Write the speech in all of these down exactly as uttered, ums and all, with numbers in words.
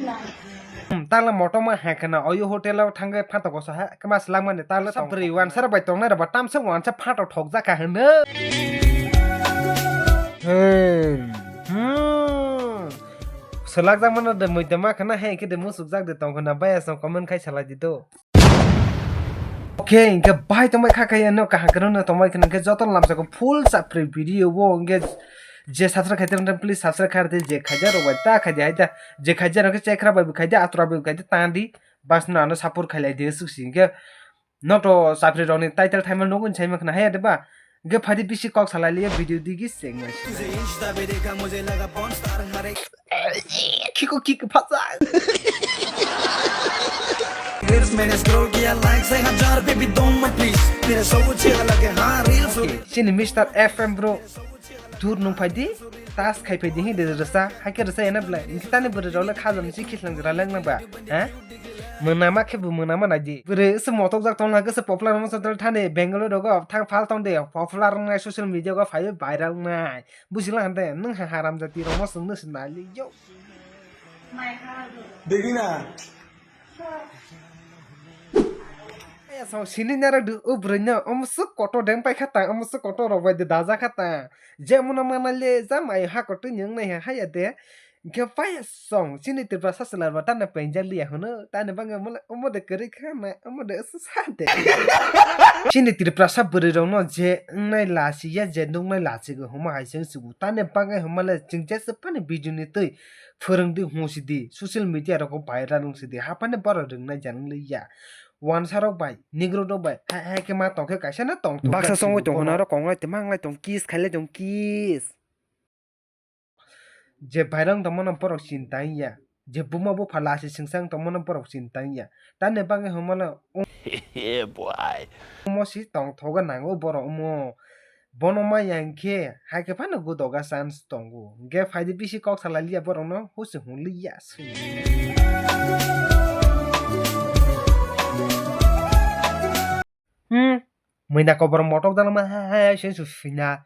Hmm, tala moto ma hai khana oyo hotel o thangwi phantok kosa ha khe ma swlak mani tala sa bwrwi wansa rok bai tongnai rok ba tamsa wansa phantok thok jak kha hwno. Hmm. Hmm. Swlak jak mano de mui de ma khana hai khe de musuk jak de tong khana bai asong comment khai salai di do. Okay, hingke bahai tongbai kha kaya no kaham kwrwngno tongbai khwna hingke joto lamsako full chapri video bo hingke je subscribe khaijak nang please subscribe khaidi je khaijak rok bai ta khaidi hai ta je khaijak rok khe chekra bai bo khaidi atura bai bo khaidi tandi bas no ano support khailai de swk si hingke nok to chapri rokni title thaima nugwi saima khwna haya de ba hingke phaidi bisi kok salai liya video digi sengma. Khiko khiko phacha. Reels मैंने स्क्रॉल किया, लाइक्स है हजार, बेबी दो मत प्लीज। तेरे सब अच्छे अलग है, हाँ, reels. Chini Mister F M bro. Dur nung phaidi, tas khai phaidi hi de rwsa, hai khe rwsa yana bwlai. Hingke tani bwrwi rok le khajam si khichlang jora leng nang ba. Ha? Mwnama khe bo mwnama nai di. Bwrwi se motok jak tong hake se popular mo se thani Bengali rogo thang phal tong de. Popular nai social media go phai viral nai. Buji la hande nung ha haram jati rok mo sung nung se nai li yo. Degi na. Aya song sini nara du o bwrwi no omo suk kotor deng pai kha ta omo suk kotor rok bai de daja kha ta. Je muna mana le ja mai ha kotor ni wngnai ha ya de. Hingke pai song chini Tripura sa chwla ba tana penjak liya hwno tani bangwi omo de kwrwi kha na omo de sa de. Chini Tripura sa bwrwi rok no je wngnai lachi ya je nuknai lachi go huma hai se wng sugo tani bangwi huma le chwng jesa pani video ni twi phwrwng di hung si di social media rogo viral wng si di haphani borok rwng nai jan wng li ya wansa rok bai negro rok bai hai hai khe ma tong khe kaisa na tong thok baksa jak songwi sini tong bono. Hwnwi aro kong lai tong mang lai tong kiss khai lai tong kiss. Je bairang tongmano borok chinta wngya, je buma bupha lachi singsang tongmano borok chinta wngya. Tamni bagwi hwnmano Yeah, boy. Omo si tongthogo nango borok omo. Bono maya hinkhe haikhe phano godoga chance tongo. Hinkhe phaidi bisi kok salai liya borokno husi hwnliya. Hmm. Mwina kobor motok dalma hai hai se su swina.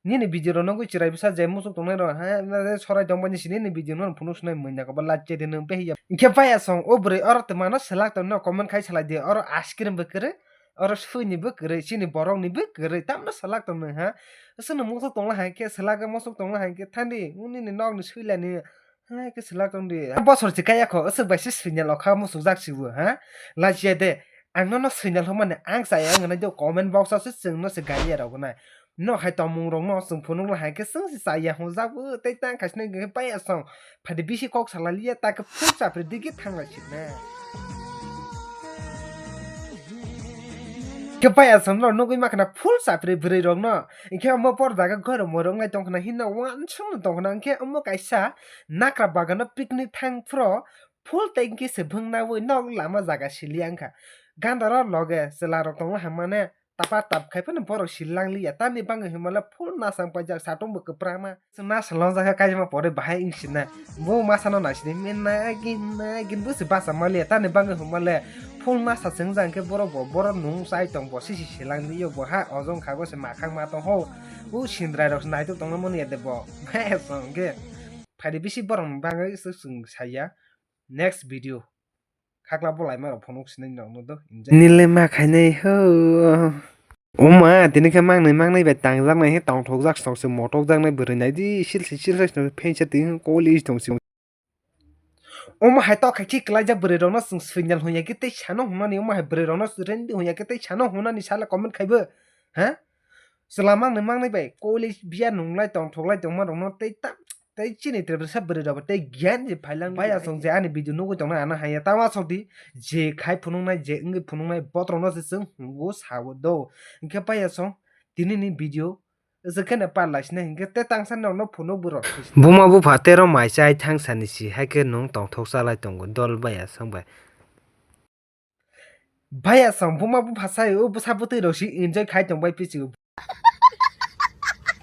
Nini video rok nugwi chwrai bwsa je muchuk tongnai rok hai sorai tongmani sini nini video no phunuk sunai mwina kobor lachche de nung pehiya. Hinkhe paya song o bwrwi oro twmano selak tongno comment khai salai di oro ice cream bo kwrwi oro swini bo kwrwi chini borok ni bo kwrwi tamno selak tongno ha. Aswkno muchuk tongla hai khe selak muchuk tongla hai khe thandi nini nok ni swilani. Hai khe selak tong di. Bosor se kaya kho, aswk bai se signal o kha muchuk jak sibo, ha? Lachiya de. Ang nono signal hwnmani ang chaya wngna de comment box o se chwng no se gari ya rok nai. No hai tongmung rok no chwng phunuk la hai khe chwng se chaya hwnjak bo tei tang khai sini khe pai asong. Phadi bisi kok salai liya ta khe phul chapri digi thang lai sina. Khe pai asong no nugui ma khna phul chapri bwrwi rok no. Hinkhe omo por jaga ghoro morok nai tong khna hinna wansuk no tong khna hinkhe omo kaisa. Nakra bagano picnic thang phro full tanki se bwng nawi nok lama jaga sili wngkha. Gandaro loge chwla rok tongma hammane tapa tap khai phano borok sil lang liya tamni bagwi hwnmale full nasang paijak satung bo kwprama. Chwng nasang longjak khe kaijama pore bahai wng sinai bo masa no nai sini nagin nagin bo se bacha maliya tamni bagwi hwnmale full masa chwngjak khe borok bo borok nung chai tong bo sisi silang liyo bo ha ojong kha bo se makhang ma tong ho. O sindrai rok se naitok tongna mani ya de bo. Bes hwnkhe phaidi bisi borok ni bagwi se chwng saya. Next video. Khakla bolai ma rok phunuk sinai nokno do enjoy. Nile ma khainai ho. Oma tini khe mangnai mangnai bai tangjak nai he tongthok jak song se motok jak nai bwrwi nai di sil se sil se phensa twi koli tong si. Omo hai tok khai khe kwlaijak bwrwi rokno chwng signal hwnya khe tei sano hwnmani omo hai bwrwi rokno rendi hwnya khe tei sano hwnmani sala comment khaibo. Ha? Chwla mangnai mangnai bai college biya nunglai tongthoklai tongma rokno tei ta tei chini Tiprasa bwrwi rok tei giyan je phailang bai asong je ani video nugwi tongnai ano haiya tamo asok di je khai phunuknai je wngwi phunuknai botrokno se chwng hwngo sao do. Hinkhe bai asong tini ni video Ese kheno par laisina hinkhe te tangsa nokno phunuk borok. Buma bupha tero mai chai thang sani si hai khe nwng tongthok chalai tongo dol bai asong bai. Bai asong buma bupha sai o bwsa bwtwi rok si enjoy khai tong bai pichi.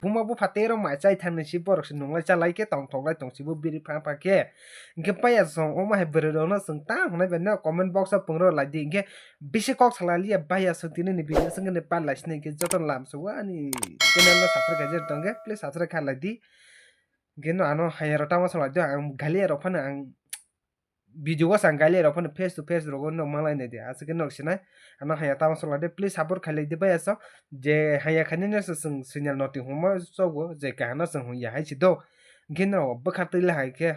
Buma bupha tero mai chai thang ni si borok si nunglai chalai khe tongthok lai tong si bo biri pha pha khe. Hinkhe bai asong omo hai bwrwi rok no chwng tang hwnai bai no comment box o pungrok lai di hinkhe. Bisi kok salai liya bai aswk tini ni video swngkhe ni par lai sini hinkhe joto lam sugo ani channel no subscribe khaijak tongkhe please subscribe kha lai di. Hinkhe no ano hayaro tamo salai di ang galia rok phano ang video o sang gaile rok phano face to face rogo no malai nai de. Aswk khe nok sinai. Ano haya tamo sala de, please support khailai de baya song. Je haya khainai no se chwng signal noti huma chogo, je kahano chwng hung ya hai si do. Hwnkhe no bwkha twi la hai khe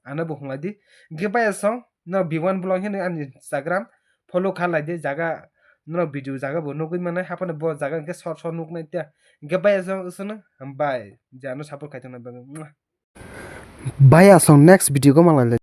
ano bo hung lai di. Hwnkhe baya song no B one vlog hino ani Instagram follow kha lai de, jaga no video jaga bo nugwi manai, haphano bo jaga hwnkhe short short nuk nai ta. Hwnkhe baya song sono hambai je ano support khai tong nai bagwi. Baya song next video go malai lai.